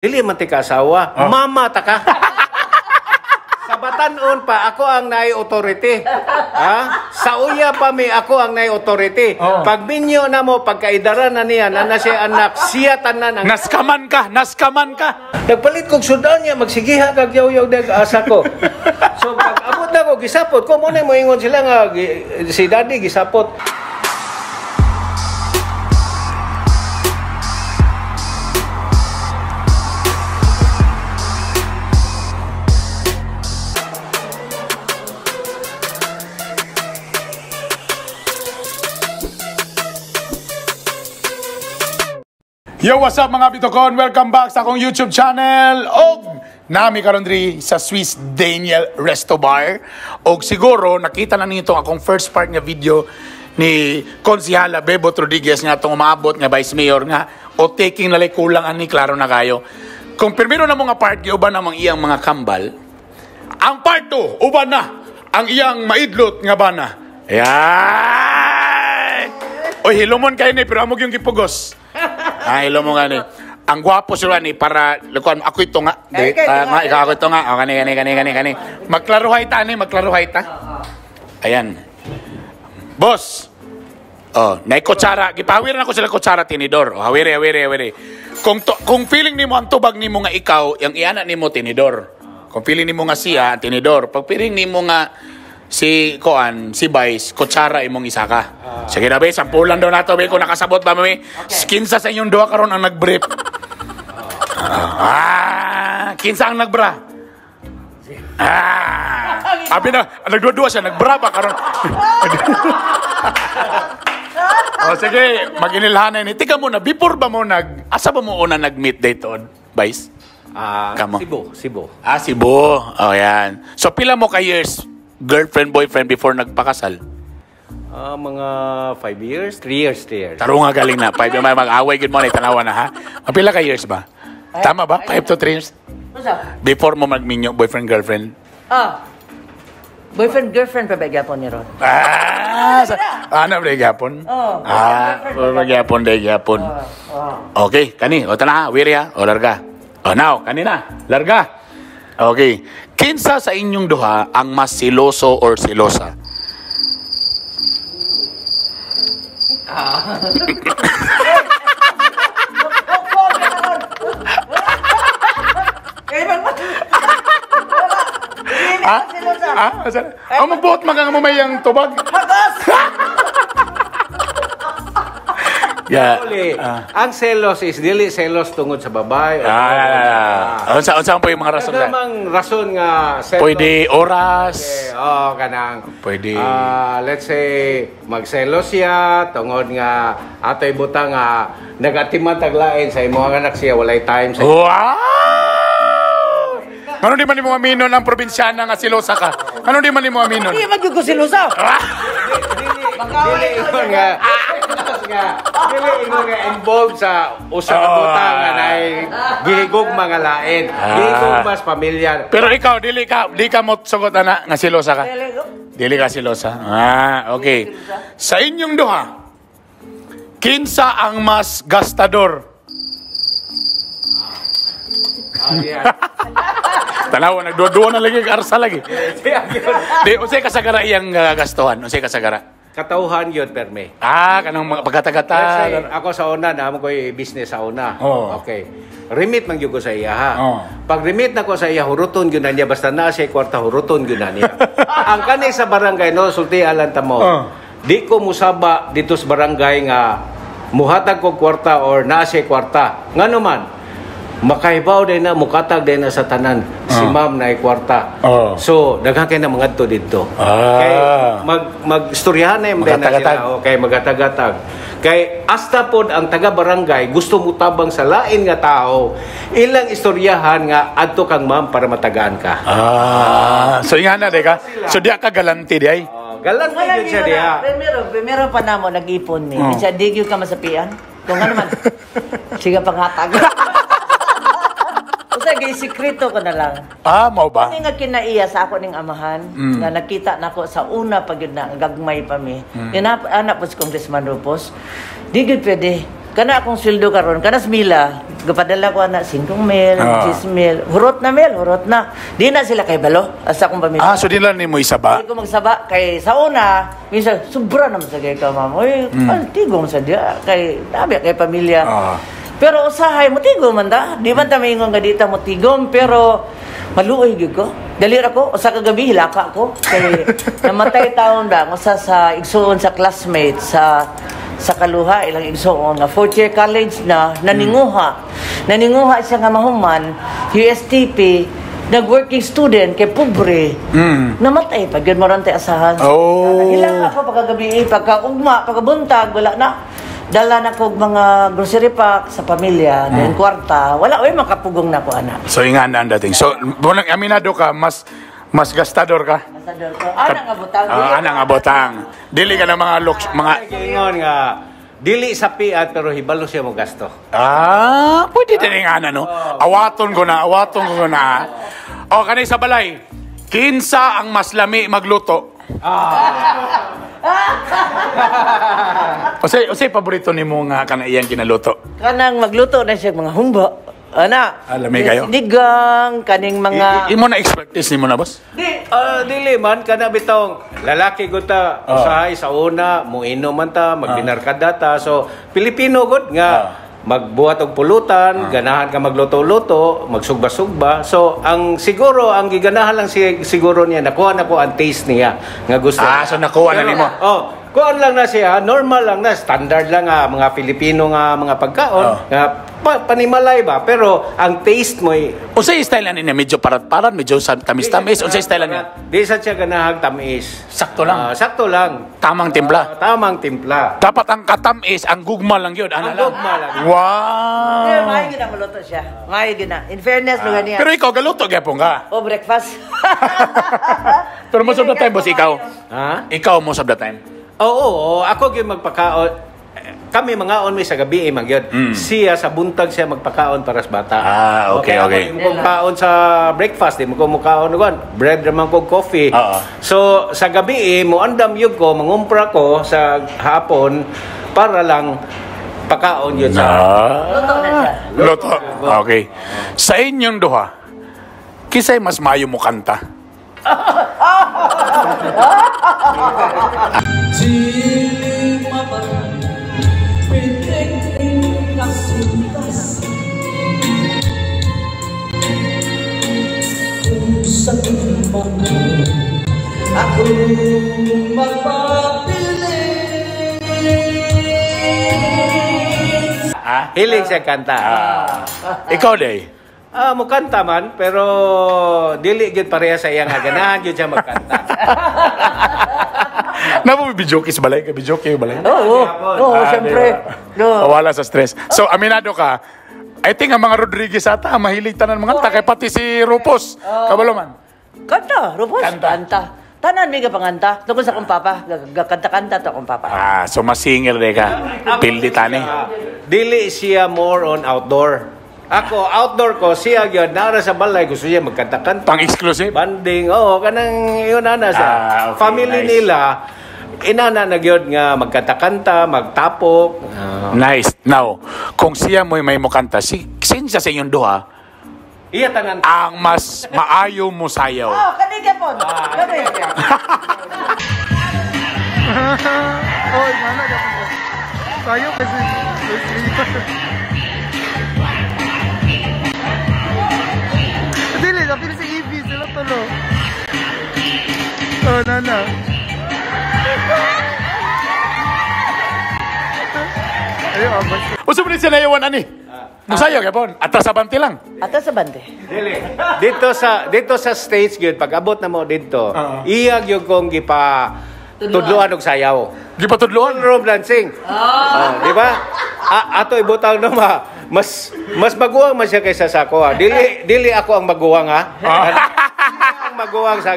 Dili man ti ka asawa, mama ta ka. Sa batanon pa ako ang naay authority. Ha? Sa uya pa mi ako ang naay authority. Oh. Pag minyo na mo pagkaidara na niya na na siya anak siya tanan ang Naskaman ka, naskaman ka. Nagpalit kog sudan niya magsigiha kag yaw-yaw dag asa ko. So pag abot na ko gisapot ko mo na moingon sila nga si daddy gisapot. Yo, what's up mga bitokon? Welcome back sa akong YouTube channel. Og nami karon diri sa Swiss Daniel Resto Bar. Og siguro nakita na ninyo itong akong first part nga video ni Konsihala Bebot Rodriguez nga atong umaabot nga Vice Mayor nga o taking nalay kulang ani klaro na kayo. Kung primero na mga part giuban namang iyang mga kambal, ang part 2 uban na ang iyang maidlot nga bana. Yan! Oy, hilumon kayo ni pero amog yung gipugos. Ah, hilumon nga ni. Ang gwapo sila ni para lukuan ako ito nga. Di, ta, nga ikaw ako ito nga. O, kani kani kani kani kani. Magklaruhay ta ni, magklaruhay ta. Ayan. Boss. Oh, nay kutsara, gipahawir na ko sila kutsara tinidor. Oh, hawire, hawire, hawire. Kung feeling nimo ang tubag nimo nga ikaw, yung iana nimo tinidor. Kung feeling nimo nga siya, ang tinidor. Pag feeling nimo nga si Koan, si Vice, kutsara imong isa ka. Sige na be, sampulan daw nato be kung nakasabot ba mami. Kinsa sa inyong duha karon ang nagbrief. Kinsa ang nagbra? Ah, abi na, nagduwa-duwa siya, nagbra ba karon? O sige, maginilhanay ni. Tika muna, before ba mo asa ba mo una nag-meet date on, Vice? Ah, Kamo. Cebu, Cebu. Ah, Cebu. Oh, yan. So, pila mo ka years girlfriend, boyfriend before nagpakasal? Ah, mga 5 years, 3 years, 3 years. Taro nga galing na. 5 may mag-away, good morning, tanawa na ha. Pila ka years ba? Tama ba? 5 to 3 years? Unsa? Before mo magminyo, boyfriend, girlfriend? Ah. Boyfriend, girlfriend pa ba gyapon ni Ron? Ah, sa, ano ba gyapon? Oo. Ah, ba gyapon, day gyapon. Okay, kani, o tana ha, wiri ha, o larga. O now, kani na, larga. Okay. Kinsa sa inyong duha ang mas siloso or silosa? Ah? Ah, ang magbuot man kang mamayang tubag. Yeah. Uli, ang selos is dili selos tungod sa babae. o Ah, tungod sa- unsa unsa po yung mga rason Kada sa? mang rason nga selos. Pwede oras. Okay, oh, kanang. Pwede. Ah, let's say magselos siya tungod nga atoy butang nga nagatiman taglain sa imong anak siya walay time sa Wow! Ano di man nimo aminon ang probinsyana nga silosa ka? Ano di man nimo aminon? Hindi man gyud ko silusa. Dili ingon nga selos nga dili ingon nga involved sa usa ka butang nga nay gihigog mga lain. Gihigog mas pamilya. Pero ikaw dili ka di ka mo sugot ana nga silosa ka. Dili ka silosa. Ah, okay. Sa inyong duha, kinsa ang mas gastador? Ah, yeah. Tanawa nagduwa-duwa na lagi arsa lagi. Di unsay kasagara iyang gastuhan? Unsay kasagara? Katauhan yun perme. Ah, kanang mga pagkatagata. Let's say, ako sa una, na mo ko'y business sa una. Oo. Okay. Remit man gyud ko sa iya ha. Oo. Pag remit na ko sa iya, huruton gyud na niya. Basta na siya kwarta, huruton gyud na niya. Ang kani sa barangay, no, sulti alan ta mo. Oo. Di ko musaba dito sa barangay nga muhatag ko kwarta or naa siya kwarta. Ngano man, makahibaw din na, mukatag din na sa tanan. Si ma'am na kwarta. Oo. So, daghan kay na mga adto didto. Ah. Kay magstoryahan na yung din na Magatag-atag. sila. Okay, magatag-atag. Kay hasta pod ang taga-barangay gusto mo tabang sa lain nga tao, ilang istoryahan nga adto kang ma'am para matagaan ka. Ah, so nga na di ka. So di ka galante di ay. Oh, galante Wala gyud siya gyud diha. na. Primero pa namo nag-ipon mi. Oh. Bisa di gyud ka masapian. Kung ano man. Sige panghatag. Usa gay sikreto ko na lang. Ah, mao ba? Ani nga kinaiya sa ako ning amahan nga nakita nako sa una pa gyud na gagmay pa mi. Yun na, anak po si Congressman Rupos. Di gyud pwede. Kana akong sweldo karon, kana sa Mila, Gapadala ko ana 5 mil, 6 mil. Hurot na mil, hurot na. Di na sila kay balo asa akong pamilya. Ah, so di lang nimo isaba. Di ko magsaba kay sa una, minsan sobra naman sa kay ka ma'am. Oy, tigong sa diya kay nabi kay pamilya. Pero usahay mo tigom man ta. Di man ta maingon nga di ta mo tigom pero maluoy gyud ko. Dali ra ko usa ka gabi hilaka ko kay namatay taon ba usa sa igsuon sa classmate sa Kaluha ilang igsuon nga fourth year college na naninguha. Naninguha siya nga mahuman USTP, nag-working student kay pobre. Namatay pag yun mo ron tay asahan. Oh. Hilaka ko pagkagabi, pagka ugma, pagkabuntag, wala na. Dala na ko og mga grocery pack sa pamilya, then kwarta, wala oy makapugong na ko ana. So ingana ang dating. So bunang aminado ka, mas mas gastador ka. Gastador ko. Ana nga butang. Ah, ana nga butang. Dili ka na mga looks, mga Ingon nga dili sa piat pero hibalo siya mo gasto. Ah, pwede din nga ana no. Awaton ko na, awaton ko na. O kanay sa balay. Kinsa ang mas lami magluto? Unsay paborito nimo nga kana iyang kinaluto? Kanang magluto na siya mga humba. Ana. Ah, lami kayo? Sinigang, kaning mga Imo na expertise nimo na, boss? Di, Dili man kana bitong lalaki gud ta usahay sa una moinom man ta magbinarkada ta, so Pilipino gud nga magbuhat og pulutan, ganahan ka magluto-luto, magsugba-sugba. So ang siguro ang giganahan lang siguro niya nakuha na ko ang taste niya nga gusto. Ah, so nakuha na Pero, nimo. Oh, kuan lang na siya, normal lang na, standard lang nga mga Filipino nga mga pagkaon, nga panimalay ba, pero ang taste mo Unsay style na niya? Medyo parat-parat, medyo tamis-tamis. Unsay style na niya? Di sa siya ganahag tamis. Sakto lang. Sakto lang. Tamang timpla. Tamang timpla. Dapat ang katamis, ang gugma lang yun. Ano Ang lang? gugma lang. Wow! Pero maayo gid ang maluto siya. Maayo gid na. In fairness, lugar niya. Pero ikaw, galuto gyapon ka. Oh, breakfast. Pero most of the time, boss, ikaw. Ha? Ikaw most of the time. Oo, ako gyud magpakaon. Kami mangaon mi sa gabi man gyud. Siya sa buntag siya magpakaon para sa bata. Ah, okay, Ako okay. di mo ko kaon sa breakfast, di mo ko mukaon kuan. Bread ra man ko coffee. So sa gabi moandam yun ko, mangumpra ko sa hapon para lang pakaon yun sa Luto na siya. Luto. Okay. Sa inyong duha, kisay mas maayo mo kanta? Ako magpapilit. Ha? Hilig siya kanta. Ikaw, Day? Mukanta man, pero dili gyud pareha sa iyang ganahan gyud siya magkanta. Nabo videoke sa balay? Ka videoke balay? Oo, oo, siyempre. Diba? Wala sa stress. So, aminado ka, I think ang mga Rodriguez ata, mahilig tanan mga kanta, kay pati si Rupos. Kabalo man. Kanta, Rupos. Kanta. Kanta. Tanan mi gapanganta. Tungkol sa akong papa, gakanta-kanta to akong papa. Ah, so masinger de ka. Pildi tani. Dili siya more on outdoor. Ako, outdoor ko, siya gyud nara sa balay, gusto siya magkanta-kanta. Pang-exclusive? Banding, oo, kanang yun ana sa Ah, okay, family nice. nila. Inana na gyud nga magkanta-kanta, magtapok. Nice. Now, kung siya mo'y may mukanta, si sinsya sa inyong duha, Iya tanan. ang mas maayo mo sayaw. Oh, kaniga po. Kani. Oy, mana ka. Sayo kasi. Dili, dapil si Evie, sila tulo. Oh, nana. Ayo, abas. Usa man siya nayawan ani? Musayaw gyapon. Atas sa bante lang. Atas sa bante. Dili. Dito sa stage gyud pag abot na mo dito, iya gyud kong gipa tudloan og sayaw. Gipatudloan. Ballroom dancing. Di ba? Ato ibutang no ma. Mas maguwang man siya kaysa sa ako. Dili dili ako ang maguwang ha. Ang maguwang sa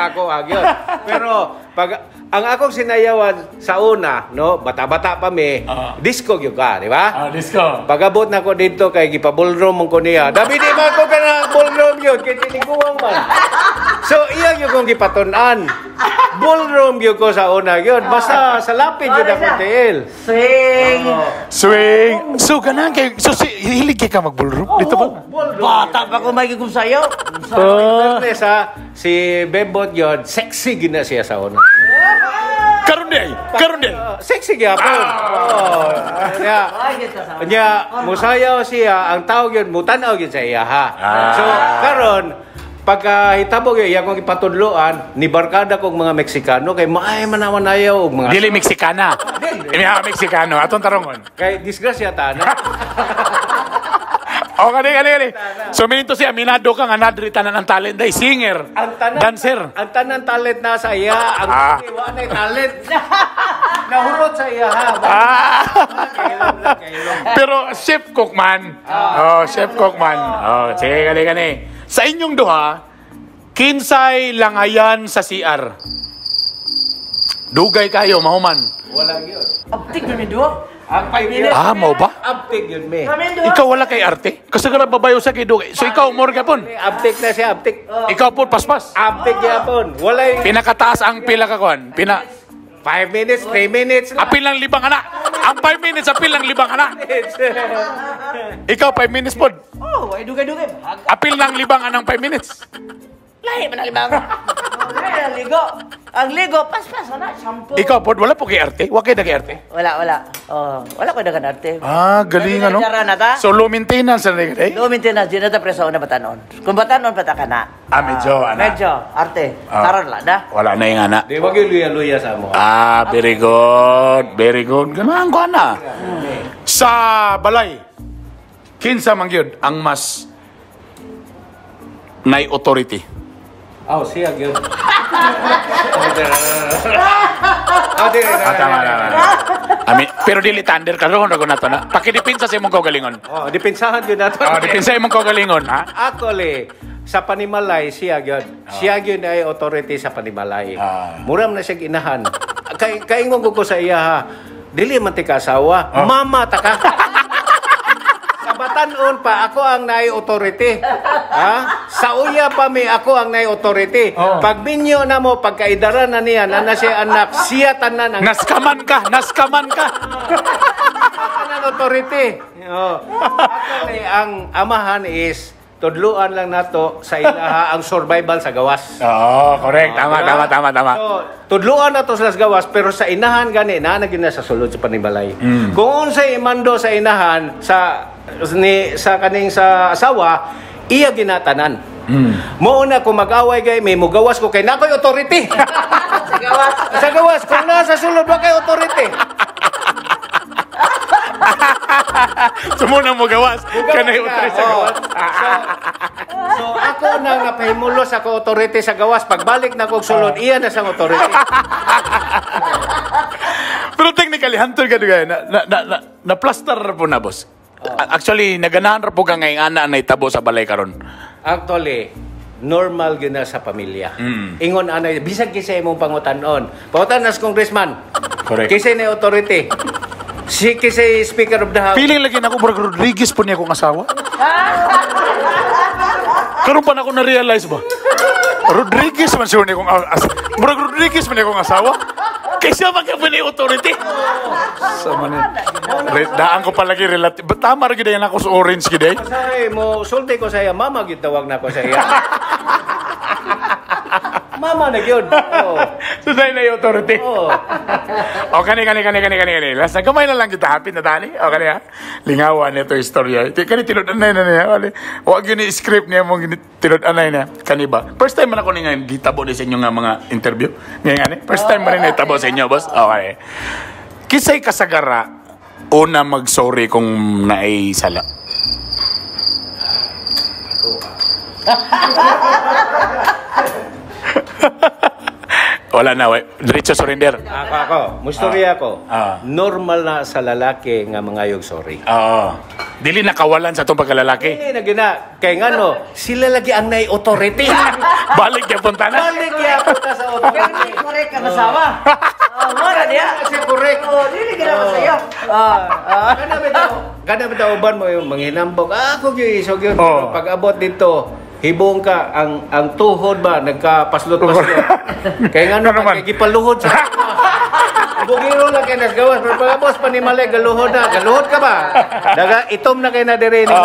ako gyud. Pero pag ang akong sinayawan sa una, no, bata-bata pa mi, disco gyud ka, di ba? Disco. Pagabot na ko dito kay gipa-ballroom ko niya. Dabi di man ko kana ballroom yun kay tiniguang man. So iya gyud kong gipatun-an. Ballroom gyud ko sa una gyud. Basta sa lapid gyud ako tiil. Swing. Swing. So ganahan kay so si hilig kay ka mag-ballroom dito ba? Bata pa ko may gigum sayo. Fairness ha, si Bebot gyud, sexy gyud na siya sa una. Karon di ay. Karon di. Sexy gyapon. Oh. Nya, nya musayaw siya, ang tao gyud mutan-aw gyud sa iya ha. So karon pagka hitabo gyud iya kong ipatudloan ni barkada kong mga Meksikano kay maay manawan ayaw og mga Dili Mexicana. Ini ha Mexicano atong tarongon. Kay disgrasya ta na. O kani kani kani. So minto siya minado ka nga nadri tanan ang talent day singer, Ang tanan, dancer. Ang tanan talent na sa iya, ang wa na talent. Nahurot sa iya ha. Kailom lang, kailom. Pero chef cook man. Oh, chef cook man. Oh, sige kani kani. Sa inyong duha, kinsay langayan sa CR. Dugay kayo mahuman. Wala gyud. Aptik na mi duha. Ang 5 minutes. Ah, mao ba? Abtik yun me. Kami duha. Ikaw wala kay arte? Kasi ka babayo sa kay dugay. So ikaw more ka pon. Abtik na siya, abtik. Ikaw po paspas. Abtik gyapon. Walay Pinakataas ang pila ka kon. Pina 5 minutes, 3 minutes lang. Apil lang libang ana. Ang 5 minutes apil lang libang ana. Ikaw 5 minutes pod. Oh, ay dugay-dugay. Apil lang libang anang 5 minutes. Lahi man ang libang. Lahi ang ligo. Ang ligo, paspas na shampoo. Ikaw pod wala po kay arte. Wa kay dagay arte. Wala, wala. Oh, wala ko dagan arte. Ah, galing ano. Na ta? So low maintenance na rin eh. Low maintenance, di na ta preso na batanon. Kung batanon pa ta ka na. Ah, medyo, ana. Medyo, arte. Ah. Karon la na. Wala na yung ana. Di wag yung luya-luya sa amo. Ah, very good. Very good. Ganahan ko ana. Sa balay, kinsa man gyud ang mas nay authority? Aw, siya gyud. Ah, di, Ah, tama, tama, tama. Ami, pero dili thunder karon ra nato na. Pakidipinsa sa imong kaugalingon. Oh, dipinsahan gyud nato. Oh, dipinsa imong kaugalingon, ha? Actually, sa panimalay siya gyud. Siya gyud ay authority sa panimalay. Ah. Mura man na siya inahan. Kay kaingon ko sa iya ha. Dili man ti ka asawa, mama ta ka. Sa batanon pa ako ang naay authority. Ha? Sa uya pa mi ako ang naay authority. Oh. Pag minyo na mo pagkaidara na niya na siya anak, siya tanan ang Naskaman ka, naskaman ka. tanan authority. Oh. Actually, ang amahan is tudluan lang nato sa ilaha ang survival sa gawas. Oo, correct. Tama, Diba? tama, tama, tama. So, tudluan nato sila sa gawas pero sa inahan gani naa na gyud na sa sulod sa panibalay. Kung unsay imando sa inahan sa ni sa kaning sa asawa, iya ginatanan. Mo una kung mag-away kay may mugawas ko kay nakoy authority. Sa gawas. Sa gawas kung nasa sulod wa kay authority. Sumuna mo gawas. Kanay authority sa Oo. gawas. So ako nang napahimulos ako authority sa gawas. Pagbalik na kog sulod, iya na siyang authority. Pero technically, hunter ka dugay na na na, na, na plaster ra po na boss. Actually, naganahan ra po ka ngayong ana na itabo sa balay karon. Actually, normal gyud na sa pamilya. Ingon anay bisag kinsa imong pangutan-on. Pangutan as congressman. Correct. Kinsa na authority. Si kinsa speaker of the house. Feeling lagi nako murag Rodriguez po niya akong asawa. Karon pa na ako na-realize ba? Rodriguez man siya niya akong murag Rodriguez man niya akong asawa. Kaysa man kaya ni authority. Sa man daan ko palagi relative. But tama ra gyud ako sa orange gyud eh. Sorry, mo sulti ko sa iya, mama gyud tawag na ko sa iya. Mama na gyud. Oo. So dahil na yung authority. Oo. O kani kani kani kani kani kani. Last na gamay na lang kita hapit na tani. O kani ha. Lingawan nito istorya. Ito kani tinud-anay na niya. Kani. Wa gyud ni script niya mong tinud-anay na. Kani ba? First time man ako ni nga gitabo ni sa inyo nga mga interview. Ngayon ani. First time man rin itabo sa inyo, boss. Okay. Kisay kasagara una mag-sorry kung naay sala. Wala na, we. Diretso surrender. Ako, ako. Mustorya ako. Ah. Normal na sa lalaki nga mangayog sorry. Oo. Dili nakawalan sa itong pagkalalaki. Hindi na gina. Kay ngano, sila lagi ang naay authority. Balik yung puntana. Balik yapon ta sa authority. Pero correct ang asawa. Oh, mora niya. Kasi correct. Oh, dili gina ko sa iyo. Ah, ah. Kana bitaw uban mo yung manghinambog. Ah, ako gyud isog yun. Oo. Pero pag abot dito, Hibong ka ang tuhod ba nagkapaslot-paslot. Kay ngano Ano man? man kay gipaluhod sa Bugiro lang kay nasgawas pero pagabos panimalay galuhod na. Galuhod ka ba? Daga itom na kay na dire ni.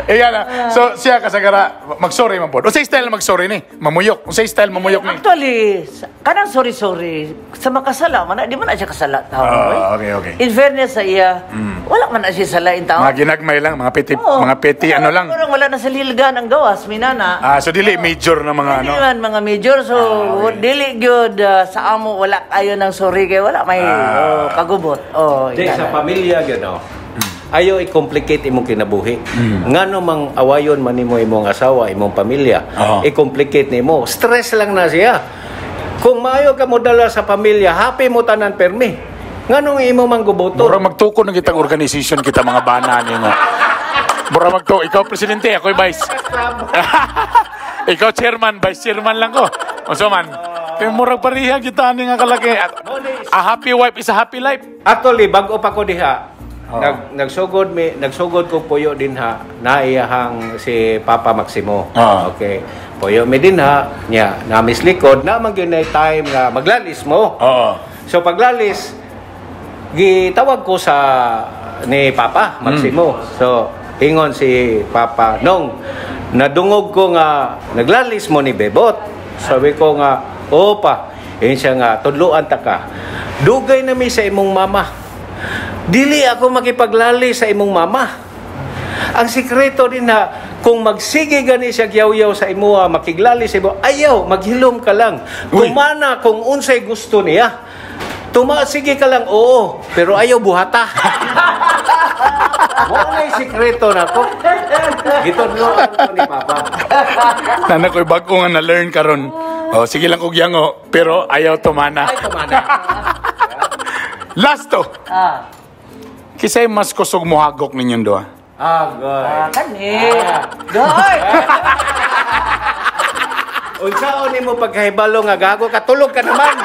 Iya na. So siya kasagara magsorry man pod. Unsay style magsorry ni? Mamuyok. Unsay style mamuyok ni? Actually, kanang sorry sorry sa makasala man na, di man na siya kasala taon. Ah, oy. okay. In fairness sa iya, wala man na siya salain taon. Mga ginagmay lang, mga petty, Oo. mga petty ano lang. Parang wala na sa lilgan ang gawas, minana. Ah, so dili major na mga Dili ano. man mga major, so dili gyud sa amo wala kayo ng sorry kay wala may oh, kagubot. Oh, Di, ina sa na. pamilya gyud no. Ayaw i-complicate imong kinabuhi. Ngano mang awayon man nimo imong asawa, imong pamilya, i-complicate nimo. Stress lang na siya. Kung maayo ka mo dala sa pamilya, happy mo tanan permi. Nganong imo mang guboton? Mura magtuko ng kitang organization kita mga bana nimo. Mura magto, ikaw presidente, ako'y vice. Ikaw chairman, vice chairman lang ko. Unsa man? Kay murag pareha kita ani nga kalaki. A happy wife is a happy life. Actually, bago pa ko diha, nagsugod ko puyo dinha, naiyahang si Papa Maximo. Okay. Puyo mi dinha, nya namis likod, na man gyud nay time nga maglalis mo. So paglalis, gitawag ko sa ni Papa Maximo. So ingon si Papa, nong nadungog ko nga naglalis mo ni Bebot. Sabi ko nga, oo pa. Ingon siya nga, tudluan ta ka. Dugay na mi sa imong mama. Dili ako makipaglali sa imong mama. Ang sikreto din na kung magsige gani siya gyaw-yaw sa imuha, makiglali sa imo, ayaw, maghilom ka lang. Uy. Tumana kung unsay gusto niya. Tuma, sige ka lang, oo, pero ayaw buhata. Mo na yung sikreto na ko. Gitudloan ko ni Papa. Nana ko'y bago nga na-learn karon. Oh, sige lang kog yango, pero ayaw tumana. Ay, tumana. Last to. Kisay mas kusog mohagok ninyong duha. Agoy. Ah, kani. Doy. Unsaon nimo pagkahibalo nga gago ka, tulog ka naman.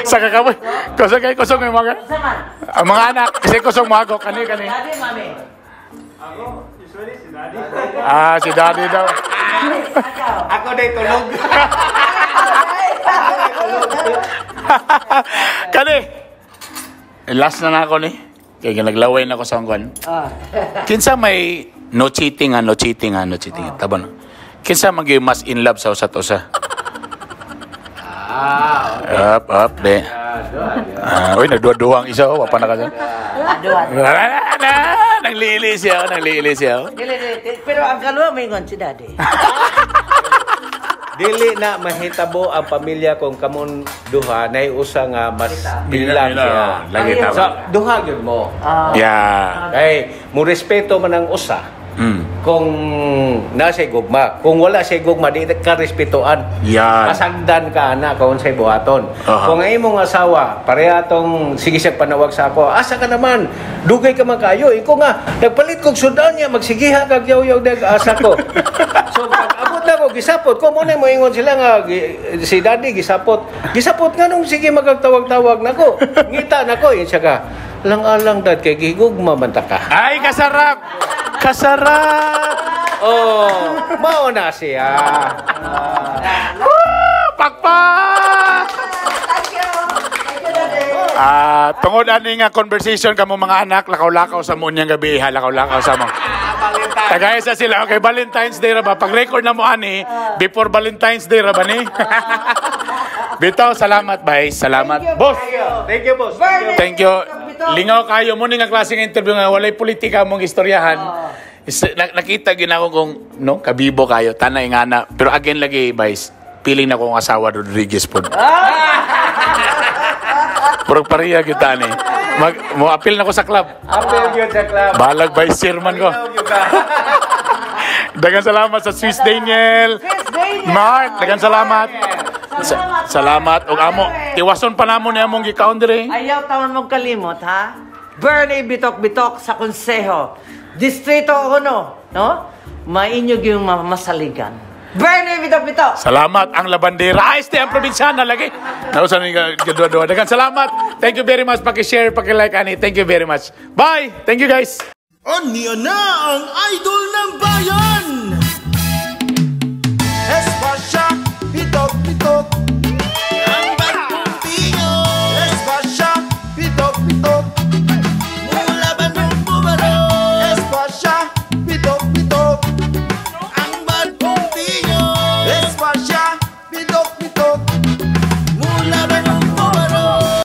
Sa kakaboy. Kusog kay kusog may mga. Ang mga anak, kasi kusog mohagok kani kani. Daddy, mami. Ah, si daddy daw. Ako day tulog. Kani. Eh, last na na ako ni. Kaya naglaway na ako sa angkwan. Kinsa may no cheating ha, no cheating ha, no cheating. Taba no. Kinsa man gyud mas in love sa usat usa? Up, up, de. Ah, uy, nagduwa-duwa ang isa, oh. Wa pa na ka dyan. Duha. Nangliili siya, oh, nangliili siya. Oh. Dili, dili. Pero ang kaluwa may ingon si daddy. Dili na mahitabo ang pamilya kung kamon duha nay usa nga mas bilang Bila, siya. lagi tama. So, duha gyud mo. Yeah. Kay mo respeto man ang usa. Kung nasa gugma, kung wala siya gugma di ka respetuan. Yan. Pasagdan ka ana kung unsay buhaton. Kung ang imong asawa pareha tong sige siya panawag sa ako, asa ka naman? Dugay ka man kayo. Iko nga nagpalit kog sudan niya magsigiha kag yaw-yaw dag asa ko. So pag abot na ko gisapot ko mo na moingon sila nga si daddy gisapot. Gisapot nga nung sige magagtawag-tawag nako. Ngita nako yun siya ka. Lang-alang dad kay gigugma man ta ka. Ay, kasarap! Kasarap! Oh, mao na siya. Pakpak! Ah, tungod ani nga conversation kamo mga anak, lakaw-lakaw sa mo niyang gabi, ha, lakaw-lakaw sa mo. Tagay sa sila, okay, Valentine's Day ra ba? Pag-record na mo ani, before Valentine's Day ra ba ni? Bitaw, salamat, bye. Salamat. Boss! Thank you, boss. Thank you. Lingaw kayo mo ni nga klaseng interview nga walay politika mong istoryahan. Nakita gyud ako kung no kabibo kayo tanay nga na. Pero again lagi vice, piling na kong asawa Rodriguez pod. Purog pareha gyud tani. Mag mo appeal na ko sa club. Appeal yun sa club. Balag vice chairman ko. Daghang salamat sa Swiss Daniel. Swiss Daniel. Mark, daghang salamat. Salamat og amo. Tiwason pa namo ni among gikaon dire. Ayaw taon mong kalimot, ha? Bernie Bitok-Bitok sa konseho. Distrito 1, no? Mainyog yung masaligan. Bernie Bitok-Bitok! Salamat ang Labandera. Ay, este ang probinsyana lagi. Nausa ni gadua-dua. Daghang salamat. Thank you very much. Paki-share, paki-like ani. Thank you very much. Bye. Thank you guys. Aniya na ang idol ng bayan! Espasya, 77.